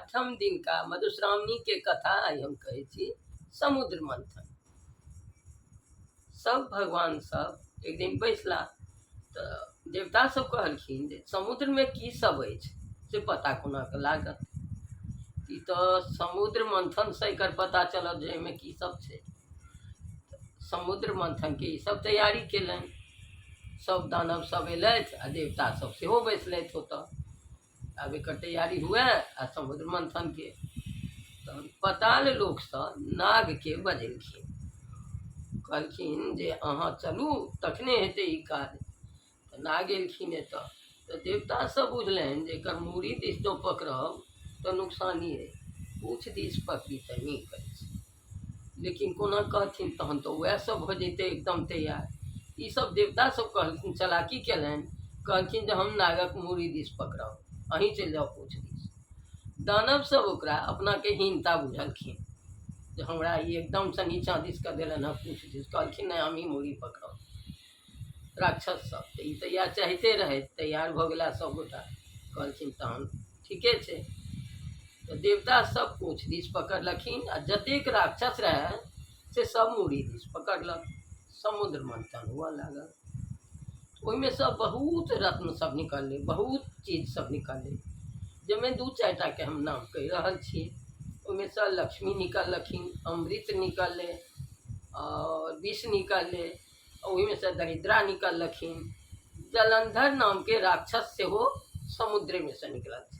आठम दिनका मधुश्रावणीके कथा आइ हम कहै छी समुद्र मंथन। सब भगवान सब एक दिन बैसला तऽ देवता सब कहलखिन जे समुद्रमे की सब अछि से पता कोना कऽ लागत? ई तऽ समुद्र मंथनसँ एकर पता चलत जे एहिमे की सब छै। समुद्र मंथनके ई सब तैयारी केलनि। सब दानव सब एलथि आ देवता सब सेहो बैसलथि ओतऽ। आब एकर तैयारी हुए आ समुद्र मंथनके तहन पताल लोकसँ नागके बजेलखिन। कहलखिन जे अहाँ चलू तखने हेतै ई काज। तऽ नाग एलखिन एतऽ तऽ देवता सब बुझलनि जे एकर मूड़ी दिस जँ पकड़ब तऽ नुकसानी अइ, पूँछ दिस पकड़ी तऽ नीक अछि। लेकिन कोना कहथिन, तहन तऽ उएह सब भऽ जैतै एकदम तैयार। ई सब देवता सब कहलखिन, चलाकी केलनि, कहलखिन जे हम नागक मूड़ी दिस पकड़ब, अहीं चलि जाउ पूँछ दिस। दानव सब ओकरा अपनाके हीनता बुझलखिन जे हमरा ई एकदमसँ नीचाँ दिस कऽ देलनि हँ पूँछ दिस। कहलखिन नहि, हमही मूड़ी पकड़ब। राक्षस सब तऽ ई तऽ इएह चाहिते रहथि। तैयार भऽ गेला सब गोटा। कहलखिन तहन ठीके छै। तऽ देवता सब पूँछ दिस पकड़लखिन आ जतेक राक्षस रहए से सब मूड़ी दिस पकड़लक। समुद्र मंथन हुअ लागल। ओहिमे सँ बहुत रत्न सब निकललै, बहुत चीज सब निकललै, जाहिमे दू चारि टाके हम नाम कहि रहल छी। ओहिमे सँ लक्ष्मी निकललखिन, अमृत निकललै आओर विष निकललै, ओहिमे सँ दरिद्रा निकललखिन। जलंधर नामके राक्षस सेहो समुद्रेमे सँ निकलल छै।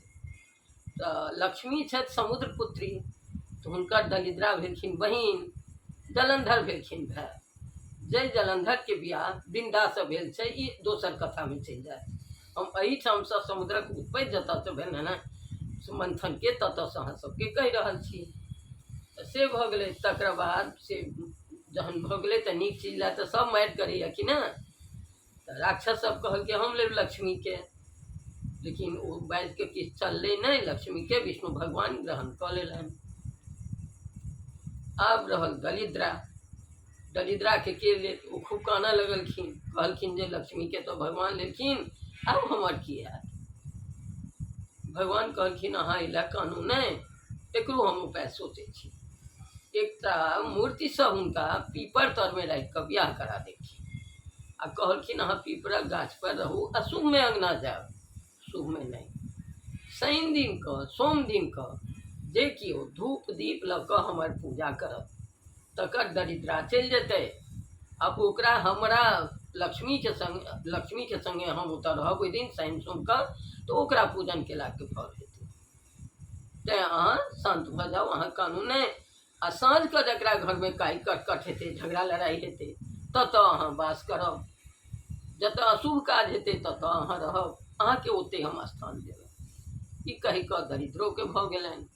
तऽ लक्ष्मी छथि समुद्र पुत्री, तऽ हुनकर दरिद्रा भेलखिन बहिन, जलंधर भेलखिन भाय। जाहि जलंधरके बियाह वृन्दासँ भेल छै, ई दोसर कथामे चलि जायत। हम एहिठामसँ समुद्रक उत्पत्ति जतऽसँ भेल हँ मंथनके ततऽसँ अहाँ सबके कहि रहल छी। तऽ से भऽ गेलै। तकर बाद से जहन भऽ गेलै तऽ नीक चीज लए तऽ सब मारि करैए कि ने। तऽ राक्षस सब कहलकै हम लेब लक्ष्मीके, लेकिन ओ बाजिके किछु चललै नहि। लक्ष्मीके विष्णु भगवान ग्रहण कऽ लेलनि। आब रहल दरिद्रा। दरिद्राके के लेत? ओ खूब कानऽ लगलखिन। कहलखिन जे लक्ष्मीके तऽ भगवान लेलखिन, आब हमर की हैत? भगवान कहलखिन अहाँ एहि लए कानू नहि, एकरो हम उपाय सोचै छी। एकटा मूर्तिसँ हुनका पीपर तरमे राखि कऽ बियाह करा देलखिन आ कहलखिन अहाँ पीपरक गाछपर रहू, अशुभमे अङ्गना जायब, शुभमे नहि। शनि दिन कऽ सोम दिन कऽ जे केओ धूप दीप लऽ कऽ हमर पूजा करत तकर दरिद्रा चलि जेतै आ ओकरा हमरा लक्ष्मीके सङ्ग लक्ष्मीके सङ्गे हम ओतऽ रहब ओहि दिन शनि सोमके, तऽ ओकरा पूजन केलाके फल हेतै। तैँ अहाँ शान्त भऽ जाउ, अहाँ कानू नहि। आ साँझके जकरा घरमे काहि कटकट हेतै, झगड़ा लड़ाइ हेतै, ततऽ अहाँ वास करब। जतऽ अशुभ काज हेतै ततऽ अहाँ रहब, अहाँके ओतहि हम स्थान देबै। ई कहि कऽ दरिद्रोके भऽ गेलनि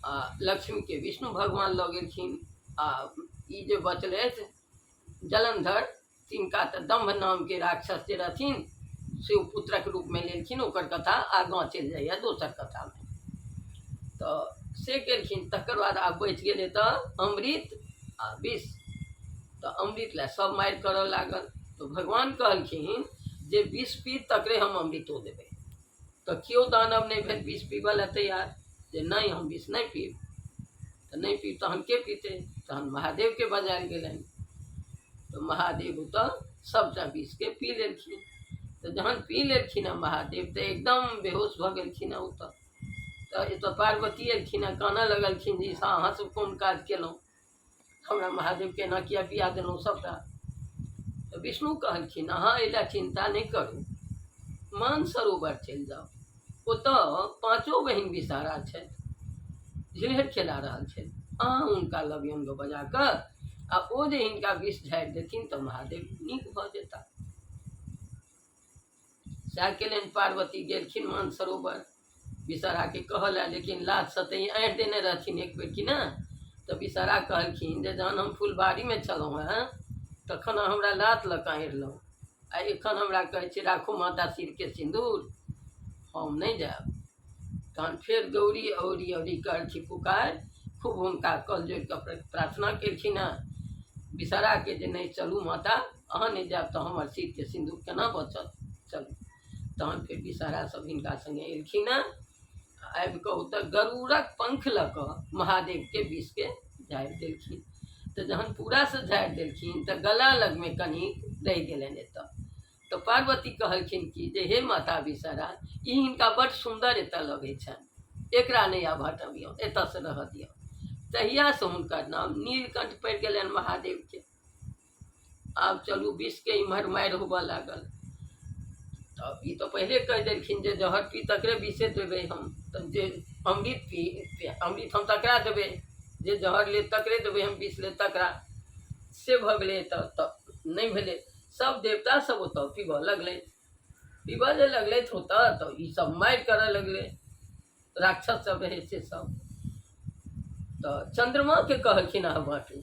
आ लक्ष्मीके विष्णु भगवान लऽ गेलखिन। आ ई जे बचलथि जलंधर, तिनका तऽ दम्भ नामके राक्षस जे रहथिन से ओ पुत्रक रूपमे लेलखिन। ओकर कथा आगाँ चलि जाइए दोसर कथामे। तऽ से केलखिन। तकर बाद आब बचि गेलै तऽ अमृत आ विष। तऽ अमृत लए सब मारि करऽ लागल। तऽ भगवान कहलखिन जे विष पीत तकरे हम अमृतो देबै। तऽ केओ दानव नहि भेल विष पीबऽ लए तैयार जे नहि हम विष नहि पीब। तऽ नहि पीब तहन के पीतै? तहन महादेवके बजायल गेलनि। तऽ महादेव ओतऽ सभटा विषके पी लेलखिन। तऽ जहन पी लेलखिन हँ महादेव तऽ एकदम बेहोश भऽ गेलखिन हँ ओतऽ। तऽ एतऽ पार्वती एलखिन हँ, कानऽ लगलखिन जे अहाँ सब कोन काज केलहुँ, हमरा महादेवके एना किया पिया देलहुँ सभटा। तऽ विष्णु कहलखिन अहाँ एहि लए चिन्ता नहि करू, मानसरोवर चलि जाउ, ओतऽ पाँचो बहिन विषहारा छथि, झिलहरि खेला रहल छथि, अहाँ हुनका लबियौन बजा कऽ आ ओ जे हिनका विष झाड़ि देथिन तऽ महादेव नीक भऽ जेता। सएह केलनि। पार्वती गेलखिन मानसरोवर विषहराके कहऽ लए, लेकिन लाथसँ तऽ ई आँटि देने रहथिन एक बेर कि ने। तऽ विषहरा कहलखिन जे जहन हम फुलबाड़ीमे छलहुँ हेँ तखन अहाँ हमरा लात लऽ कऽ आँड़िलहुँ आ एखन हमरा कहै छी राखू माता सिरके सिन्दूर, हम नहि जायब। तहन फेर गौरी औरी औरी करथि पुकार, खूब हुनका कल जोड़ि कऽ प्रार्थना केलखिन हेँ विषहराके जे नहि चलू माता, अहाँ नहि जायब तऽ हमर सिरके सिन्दूर केना बचत, चलू। तहन फेर विषहरा सब हिनका सङ्गे एलखिन हेँ आ आबि कऽ ओतऽ गरुड़क पंख लऽ कऽ महादेवके विषके झाड़ि देलखिन। तऽ जहन पूरासँ झाड़ि देलखिन तऽ गला लगमे कनिक रहि गेलनि एतऽ। तऽ पार्वती कहलखिन कि जे हे माता विषहरा, ई हिनका बड्ड सुन्दर एतऽ लगै छनि, एकरा नहि आब हटबियौ, एतऽसँ रहऽ दियौ। तहियासँ हुनकर नाम नीलकण्ठ पड़ि गेलनि महादेवके। आब चलू, विषके इम्हर मारि होबऽ लागल। तऽ ई तऽ पहिले कहि देलखिन जे जहर पी तकरे विषे देबै हम, तऽ जे अमृत पी, अमृत हम तकरा देबै, जे जहर लेत तकरे देबै हम, विष लेत तकरा। से भऽ गेलै। तऽ नहि भेलै। सब देवता सब ओतऽ पीबऽ लगलै। पीबऽ जे लगलै ओतऽ, तऽ ई सब मारि करऽ लगलै, राक्षस सब रहै से सब। तऽ चन्द्रमाके कहलखिन अहाँ बाँटू।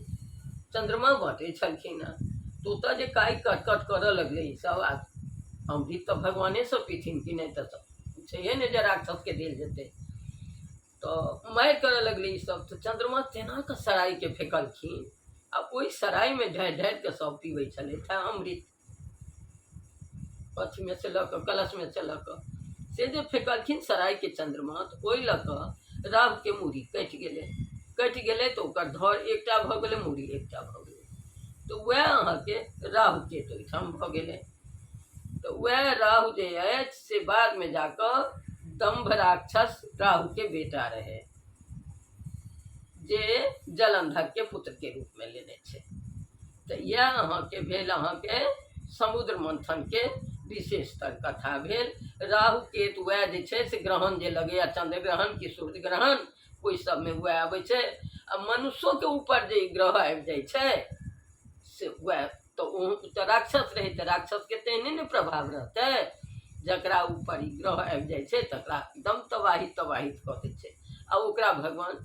चन्द्रमा बाँटै छलखिन हँ। तऽ ओतऽ जे काइ कट कट करऽ लगलै ई सब। आ अमृत तऽ भगवाने सब पीथिन कि नहि, तऽ छैहे नहि जे राक्षसके देल जेतै। तऽ मारि करऽ लगलै ई सब। तऽ चन्द्रमा तेना कऽ सरायके फेकलखिन आ ओहि सरायमे ढारि ढारि कऽ सब पीबै छलथि हँ अमृत, अथीमे से लऽ कऽ, कलशमे से लऽ कऽ। से जे फेकलखिन सरायके चन्द्रमा, तऽ ओहि लऽ कऽ राहुके मूड़ी कटि गेलै। कटि गेलै तऽ ओकर धड़ एकटा भऽ गेलै, मूड़ी एकटा भऽ गेलै। तऽ वएह अहाँके राहु केतु ओहिठाम भऽ गेलै। तऽ वएह राहु जे अछि से बादमे जाकऽ दम्भ राक्षस राहुके बेटा रहै, जे जलंधरके पुत्रके रूपमे लेने छै। तऽ इएह अहाँके भेल, अहाँके समुद्र मन्थनके विशेषतर कथा भेल। राहु केतु वएह जे छै से ग्रहण जे लगैए, चन्द्र ग्रहण कि सूर्य ग्रहण, ओहि सबमे वएह अबै छै। आ मनुष्योके ऊपर जे ग्रह आबि जाइ छै से वएह। तऽ ओ तऽ राक्षस रहै, तऽ राक्षसके तेहने ने प्रभाव रहतै। जकरा ऊपर ई ग्रह आबि जाइ छै तकरा एकदम तबाही तबाहित कऽ दै छै, आ ओकरा भगवान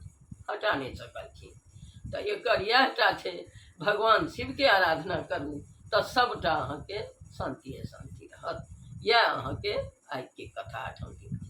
हटा नहि सकलखिन। तऽ एकर इएह टा छै, भगवान शिवके आराधना करू तऽ सभटा अहाँके शान्तिए शान्ति रहत। इएह अहाँके आइके कथा आठम दिन।